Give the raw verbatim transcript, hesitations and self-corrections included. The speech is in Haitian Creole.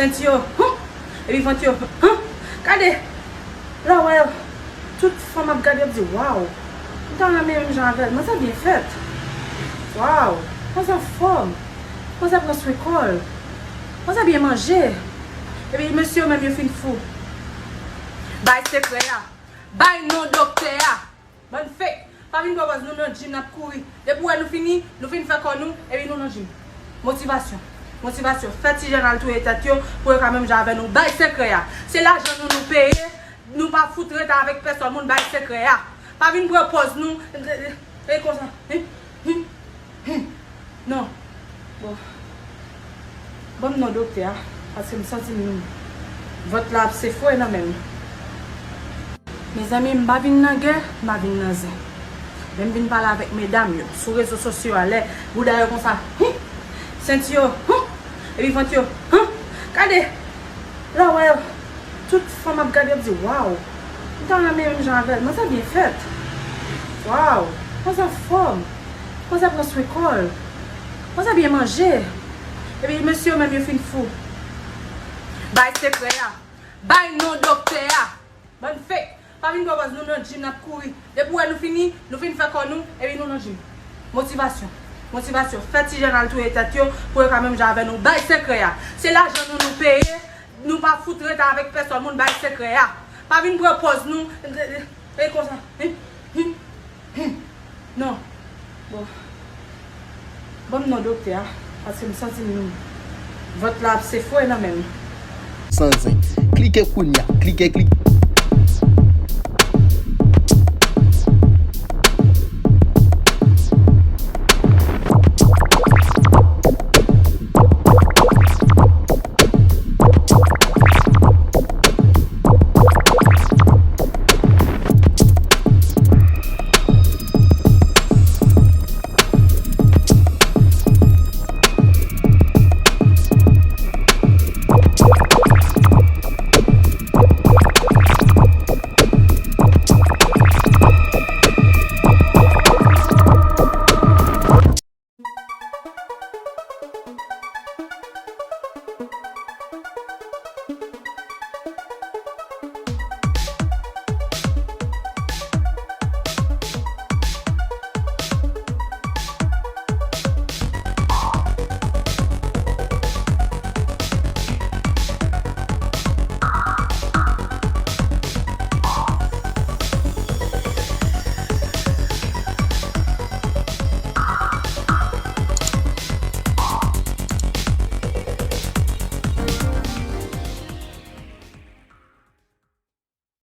Senti yo, huh? Epi vant yo, huh? Gade! Lè w wè tout fanm ap gade, yo ap di, waw! M ta renmen menm jan avè l. Manzè byen fèt. Waw! Manzè anfòm. Manzè pran swen kò l. Manzè byen manje. Epi mesye yo menm yo fin fou. Bay sekrè a. Bay non doktè a. Bann fake. Pa vin pran pòz nou nan gym n ap kouri. Depi w wè nou fini, nou fin fè kò nou, epi nou nan gym. Motivasyon. Motivasyon. Fè ti jèn al touye tèt yo pou yo ka menm jan avè nou. Bay sekrè a. Se lajan nou nou peye. Nou pa fout ret avèk pèsòn moun. Bay sekrè a. Pa vin pran pòz nou. E konsa. Hi, hi, hi. Non. Bon. Ban m non doktè a, paske m santi m vant la ap sefwe nan men m. Mezanmi, m pa vin nan gè, m pa vin nan zen. Men m vin pale avèk medam yo sou rezo sosyo a, lè bouda yo konsa, hum, senti yo, hum, epi vant yo, hum. Gade! Lè w wè tout fanm ap gade, yo ap di, waw! M ta renmen menm jan avè l. Manzè byen fèt. Waw! Manzè anfòm. Manzè pran swen kò l. Manzè byen manje. Epi mesye yo menm yo fin fou. Bay sekrè a. Bay non doktè a. Bann fake. Pa vin pran pòz nou nan gym n ap kouri. Depi w wè nou fini, nou fin fè kò nou, epi nou nan gym. Motivasyon. Motivasyon. Fè ti jèn al touye tèt yo pou yo ka menm jan avè nou. Bay sekrè a. Se lajan nou nou peye. Nou pa fout ret avèk pèsòn moun. Bay sekrè a. Pa vin pran pòz nou. E konsa. Hi, hi, hi. Non. Bon. Ban m non doktè a, paske m santi m vant la ap sefwe nan men m. San zen. Klike kounya. Klike, klike.